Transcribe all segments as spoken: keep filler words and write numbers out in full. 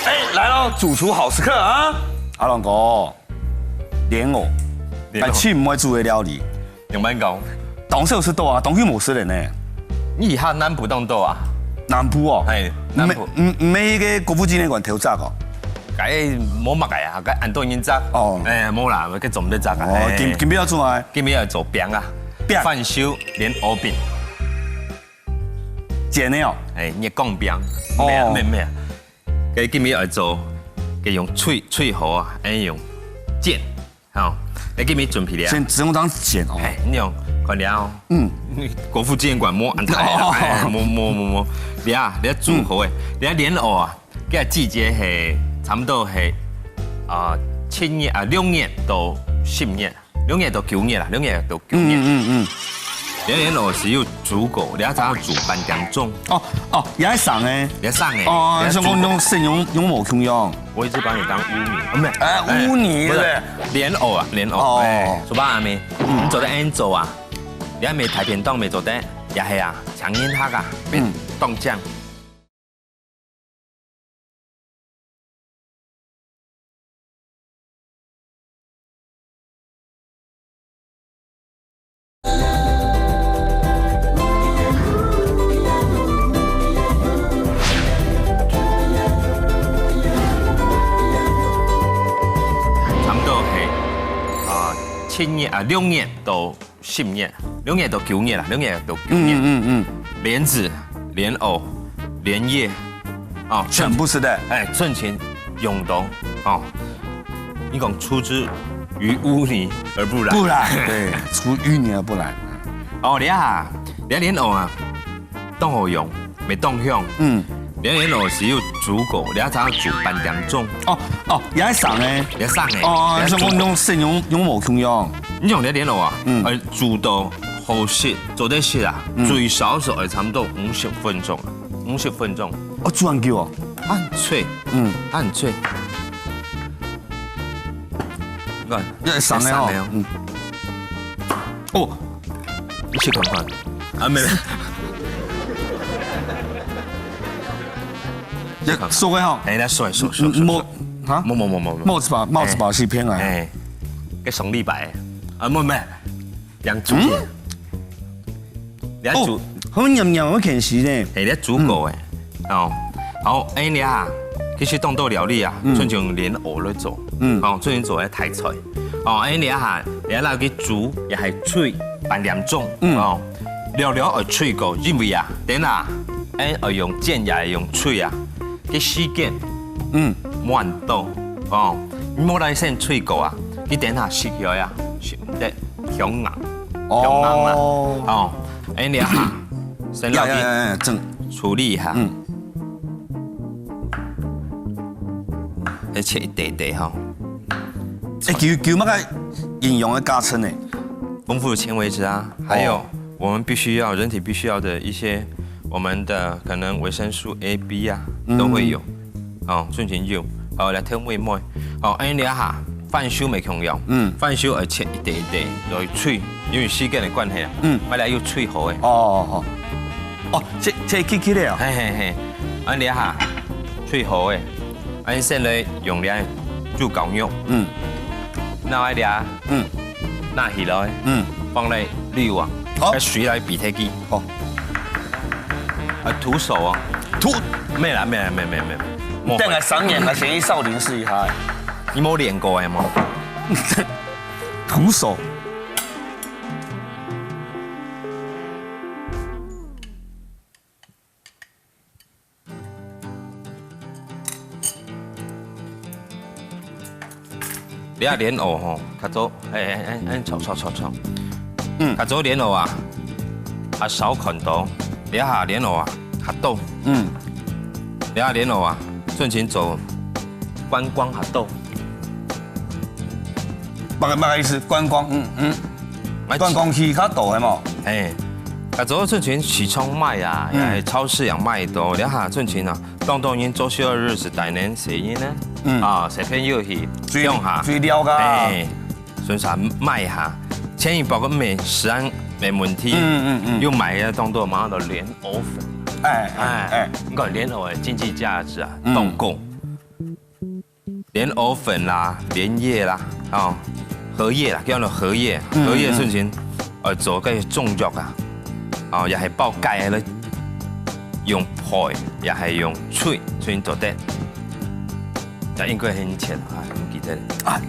哎，來了，主廚好食客啊！阿龍哥，蓮藕，蓮藕。哎，盡毋會煮个料理。仰般講？當時有食到啊，當久無食了呢。你以下南部當多啊？南部哦，哎，南部。毋，毋，毋係該个國父紀念館頭摘哦。該無麼个啊，該恁多人摘。哦。哎，無啦，該做毋得摘啊。哦，哎。今，今晡日愛做麼个？今晡日愛做餅啊，餅。番薯蓮藕餅。煎个哦。哎，你講餅。哦。毋係啊，毋係，毋係啊。 該今晡日愛做，該用炊，炊好啊，愛用煎，吼。該今晡日準備了。先只用這樣煎哦。哎，你用，看了哦。嗯。國父紀念館無恁大啦，哦。哎，無，無，無，無。你啊，你煮好个，你蓮藕啊，該季節係差不多係，啊，七月啊，六月到十月。 六月到九月啦，六月到九月。嗯，嗯，嗯。蓮藕係有煮過，你愛知煮半點鐘。哦，哦，也係生个。也生个。哦，也煮過。像講用生用，用無共樣。我一直把你當烏泥，哦，沒有。哎，烏泥，哎，對不對？不是，蓮藕啊，蓮藕，哦。哎，手把阿妹，嗯。你做得恁做啊？你還沒台片檔沒做得，也係啊，強硬客啊，沒，嗯。當靚。 差不多係，啊，七月，啊，六月到十月，六月到九月啦，六月到九月。嗯，嗯，嗯。蓮子、蓮藕、蓮葉，哦，全部係个。哎，春情用到，哦。你講出之於污泥而不染。不染，對，出淤泥而不染。哦，你啊，你蓮藕啊，當好用，乜當香。嗯。蓮藕係有煮過，你愛知煮半點鐘。哦，哦，也係生个。也係生个。哦，也煮過。像講用生用，用無共樣。你用這蓮藕啊，嗯。呃，煮到 好食，做得食啊，嗯。最少係愛差不多五十分鐘啊，五十分鐘。哦，煮恁久哦。很脆，嗯。很脆。你看，這係生个哦。生个哦。嗯。哦。你試看看。啊，沒有。這熟个吼。哎，來，熟，熟，熟，熟，嗯，無，熟。啊？無，無，無，無，無。帽子吧，帽子吧，哎。是偏矮。哎，該上禮拜。啊，無，無。 兩組。哦，好黏黏个甜食呢。哎，你煮過个。嗯。哦，好，哎，你啊，其實當多料理啊，嗯。像蓮藕來做。嗯。哦，像做个大菜。哦，哎，你啊，你啊，拿去煮，也係炊半點鐘。嗯。哦，料料愛炊過，因為啊，等下，哎，愛用煎也係用炊啊，个時間，嗯。慢到。哦，你莫來先炊過啊，你等下食起來啊，食毋得。 香硬，哦。香硬啦。哦，哎，你啊，先落去，呀，呀，呀，呀，正。處理一下。嗯。來切一塊塊吼。哎，佢，佢有麼个營養个加成呢？豐富的纖維質啊，還有哦。我們必須要，人體必須要的一些，我們的可能維生素A、B啊，嗯。都會有。 哦，順前有，好，來添味味。好，恁樣你啊哈，番薯無共樣，嗯。番薯愛切一塊一塊來炊，因為時間个關係啊，嗯。買來又炊好个。哦，哦，哦。哦，切，切細細个哦。嘿，嘿，嘿，恁樣你啊哈，炊好个，恁樣先來用這豬絞肉，嗯。拿來這，嗯。拿起來，嗯。放來濾網，好。該水來鼻忒去。好。啊，徒手哦。徒，無啦，無啦，無，無，無，無。等下三年還先去少林寺一下。你無練過个嗎？徒手。 你啊蓮藕吼，較早，哎，哎，哎，哎，炒，炒，炒，炒。嗯。較早蓮藕啊，較少看到，這下蓮藕啊，較多。嗯。這下蓮藕啊，順前做觀光較多。麼个，麼个意思？觀光，嗯，嗯。啊，觀光區較多个嘛。哎，較早順前市場賣啊，嗯。也係超市也賣到，這下順前啊， 當多人做事个日子，大人細人呢，嗯。啊，小朋友去追，用下，追了解。哎，順續買下，前一包个美食安沒問題，嗯，嗯，嗯。又買个當多嘛，都蓮藕粉。哎，哎，哎，哎。你看蓮藕个經濟價值啊，嗯。當高。蓮藕粉啦、蓮葉啦，哦，荷葉啦，叫做荷葉，嗯，荷葉順前，呃，做个中藥啊，哦，也係包雞个咧，用焙，也係用炊，炊做得。這應該很淺啊，毋記得了。啊，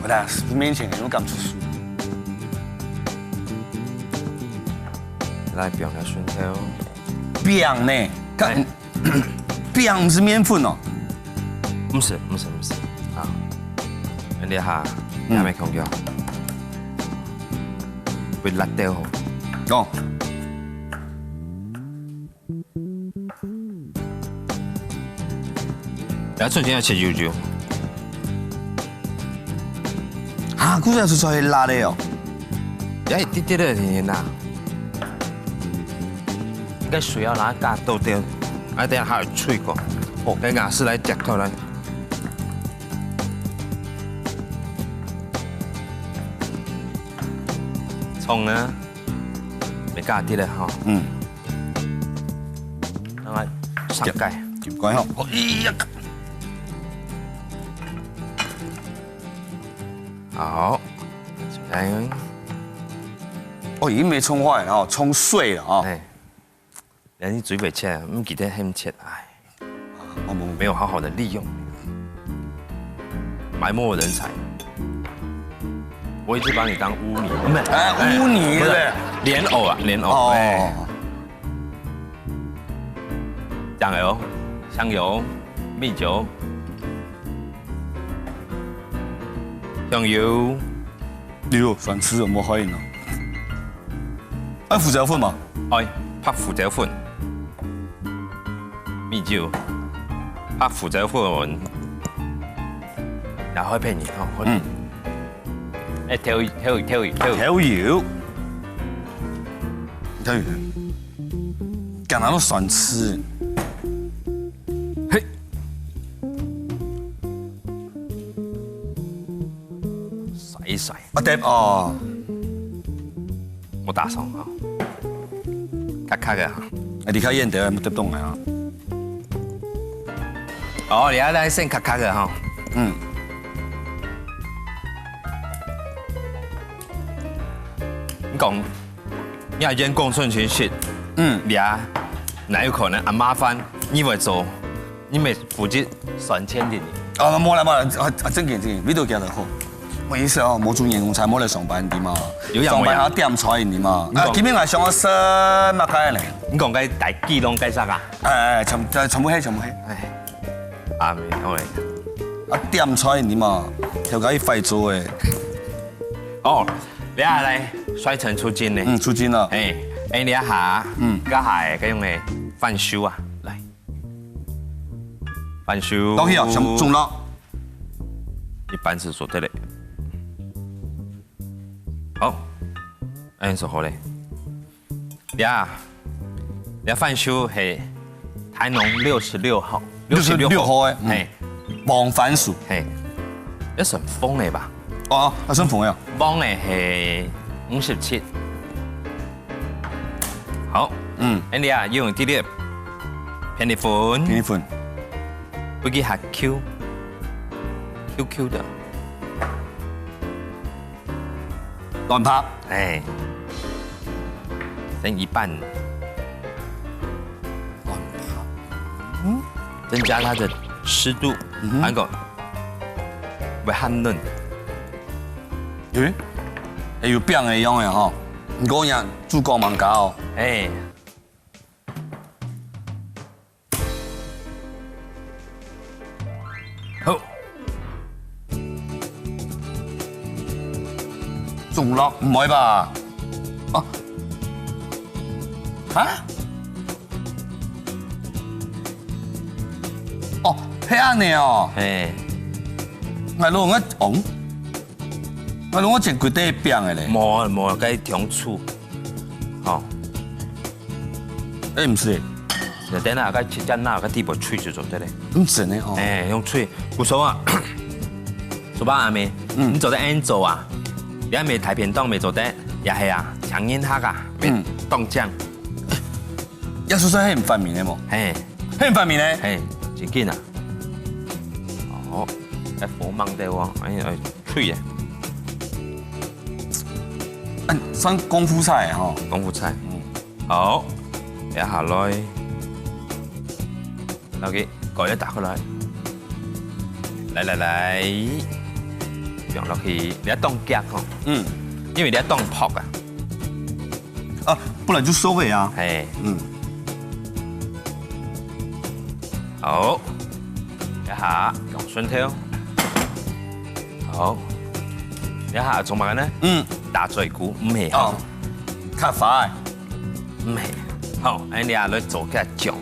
我在師傅面前有敢出手。來，放下蒜頭。放呢？看，哎。 餅毋係麵粉哦。毋係，毋係，毋係。啊，恁樣哈，嗯。還沒空調。會辣掉吼。哦。然後瞬間要切幼幼。啊，故事要出出來辣的哦。也一滴滴的甜甜啦。 應該水要拿它倒掉，啊，等下還有脆口。哦，該牙齒來夾出來。蔥呢，沒加滴了哈。嗯。讓它上蓋。上蓋哈。哦，哎呀！好，來。哦，已經沒蔥花了哦，蔥碎了哦。哎。 人家嘴巴切，毋記得很切，哎，我們沒有好好的利用，埋没人才。我一直把你當污泥，不是，哎，污泥，不是，對不對？蓮藕啊，蓮藕，哦。哎。醬油、香油、米酒、香油。哎呦，酸醋有無好用啊？ 愛胡椒粉嘛？哎，拍胡椒粉。米酒，拍胡椒粉，然後配你，哦，配你。嗯。哎，調一，調一，調一，調一。調油。調油。敢拿到酸醋。嘿。 甩一甩。啊，對哦。我打爽哈。卡卡个哈。啊，你較遠點，我得動來啊。哦，你愛來先卡卡个哈。嗯。你講，你愛員工順序食，嗯。你啊，哪有可能啊？麻煩，你會做 你乜負責算錢定定？啊，無啦，無啦，啊，啊，正經，正經，味道行得好。我意思哦，無做員工餐，無來上班，知嘛？有影無影？上班還點菜，知嘛？你講啊，今日𠊎想要食麼个呢？你講該大雞籠該隻啊？哎，哎，全，全部係，全部係。哎，啊，毋好咧。啊，點菜，知嘛？頭家一快做誒。哦，你啊來，率先出陣呢。嗯，出陣了。哎，哎，你啊下，嗯。該下个，該用个番薯啊，來。 番薯。倒去啊，全部種落。一般係做得嘞。好，恁樣做好嘞。呀，呀，番薯係台農六十六號，六十六號誒，嗯。嘿。黃番薯。嘿，也算紅个吧？哦，也算紅个啊。黃个係五十七。 好，嗯。恁樣啊，用滴滴片栗粉，片栗粉，分佢較Q，Q Q的。卵白。哎，剩一半。卵白。嗯。增加它的濕度，嗯哼。還有會較嫩。 誒，誒，有餅个樣个吼，毋過人主角蠻高哦。哎。好。中落，毋會吧？啊？啊？ 哦，係恁樣哦。嘿。𠊎摎𠊎，哦，𠊎摎𠊎煎幾塊餅个咧。無啊，無啊，該用炊。吼。誒，毋係。就等下，該切隻那，該底部炊就做得咧。毋係呢，吼。誒，用炊。故所啊，做爸阿姆，嗯。你做得恁樣做啊？你還無大便當，無做得，也係啊，請人客啊，嗯。當靚。 耶穌說很發明的無？嘿。很發明的。嘿，真緊啊。哦。該火猛兜哦，哎呀，脆耶，嗯，算功夫菜吼。功夫菜。嗯。好，接下來，落去，蓋仔打開來。來來來，放落去，你愛當遽吼。嗯。因為你愛當烰啊。啊，本來就熟个啊。嘿。嗯。好，這下用蒜頭。好，這下做麼个呢？嗯。打嘴鼓，毋係吼。哦，較快。毋係，好，恁樣來做个醬。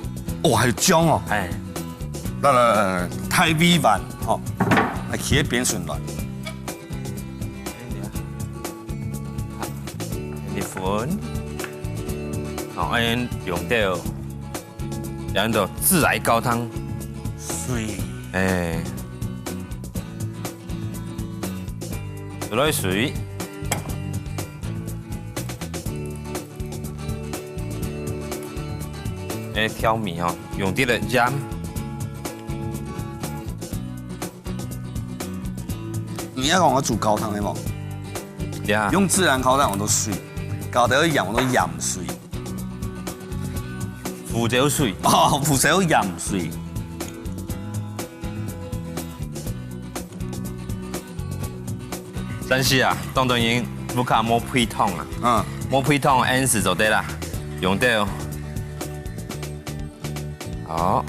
哦，還有醬哦。哎。來來來來，大胃丸吼，來，起个邊順來。 米粉，好，恁樣用到，用到自來高湯水，哎，自來水，哎，調味哦，用滴个鹽。 你愛講𠊎煮高湯个無？呀。用自然高湯𠊎都水，搞得鹽𠊎都鹽水。胡椒水。哦，胡椒鹽水。但是啊，當多人屋下無配湯啊。嗯。無配湯，恁樣就對啦，用得哦。好，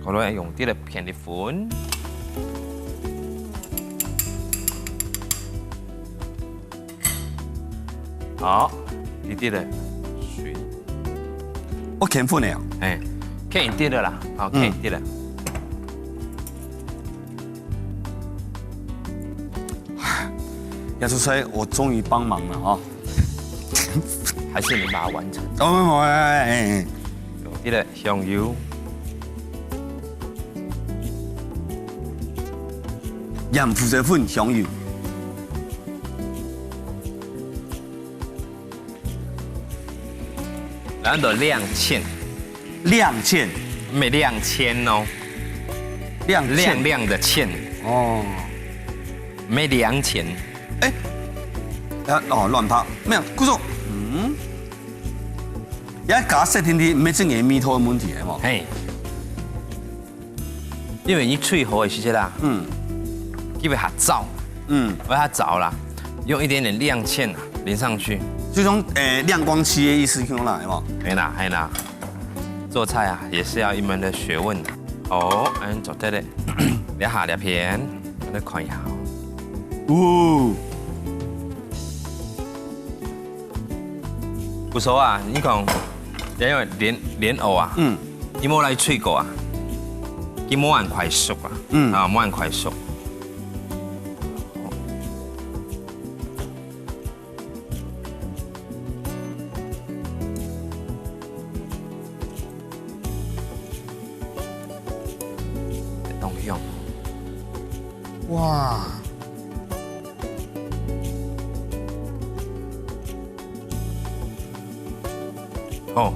過來用滴个片粒粉。 好，一滴个水。哦，芡粉个哦。哎，芡一滴个啦，好，嗯。芡一滴个。呀，主持人，我終於幫忙了哈。還是你把它完成。哦，沒有，沒有，哎，哎，哎。用滴个香油。鹽、胡椒粉、香油。 然後亮芡。亮芡？毋係亮籤哦。亮芡。亮亮的芡。哦。毋係兩千。哎，啊，哦，亂拍，沒有，故所，嗯，也加設定的，毋係真个味道个問題，係無？嘿。 因為你最好个時節啦，嗯。佢會較燥，嗯。會較燥啦，用一點點亮芡啊，淋上去。就像，誒，亮光漆个意思，聽懂啦，有無？係啦，係啦，做菜啊，也是要一門的學問的。哦，恁做得嘞，這下這片，我來看一下哦。哦。 不錯啊，你講，因為蓮，蓮藕啊，嗯。佢無來脆過啊，佢無恁快熟啊，嗯。啊，無恁快熟。當香。哇！ 哦。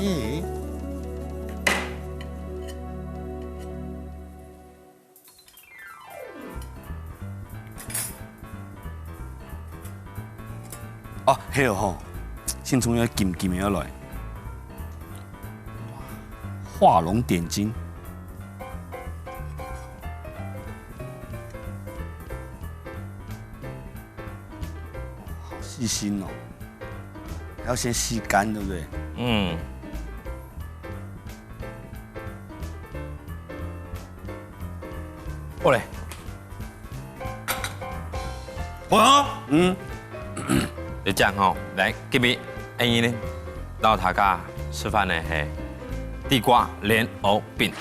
咦？哦，係哦吼，先從該金金个來。畫龍點睛。 好細心哦，還要先吸乾，對不對？嗯。好嘞。哇，嗯，就這樣吼，來，今日恁樣呢，到大家食飯个係地瓜蓮藕 餅。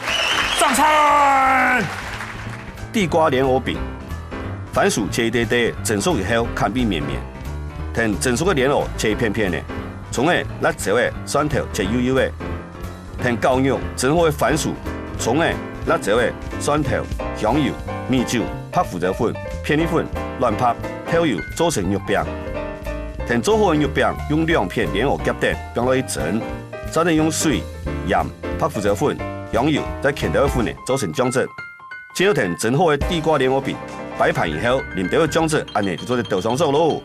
上菜！地瓜蓮藕餅，番薯切一垤垤，蒸熟以後砍片綿綿，跈蒸熟个蓮藕切一片片仔，蔥仔、辣椒仔、蒜頭切幼幼仔，跈絞肉、蒸好个番薯、蔥仔、辣椒仔、蒜頭、香油、米酒、白胡椒粉、片栗粉、卵白、豆油做成肉餅。跈做好个肉餅用兩片蓮藕夾等放落去蒸， 再等用水、鹽、白胡椒粉、香油，再牽兜仔粉仔做成醬汁。再來𢯭蒸好个地瓜蓮藕餅，擺盤以後，淋兜醬汁，恁仔就做得兜上桌囉。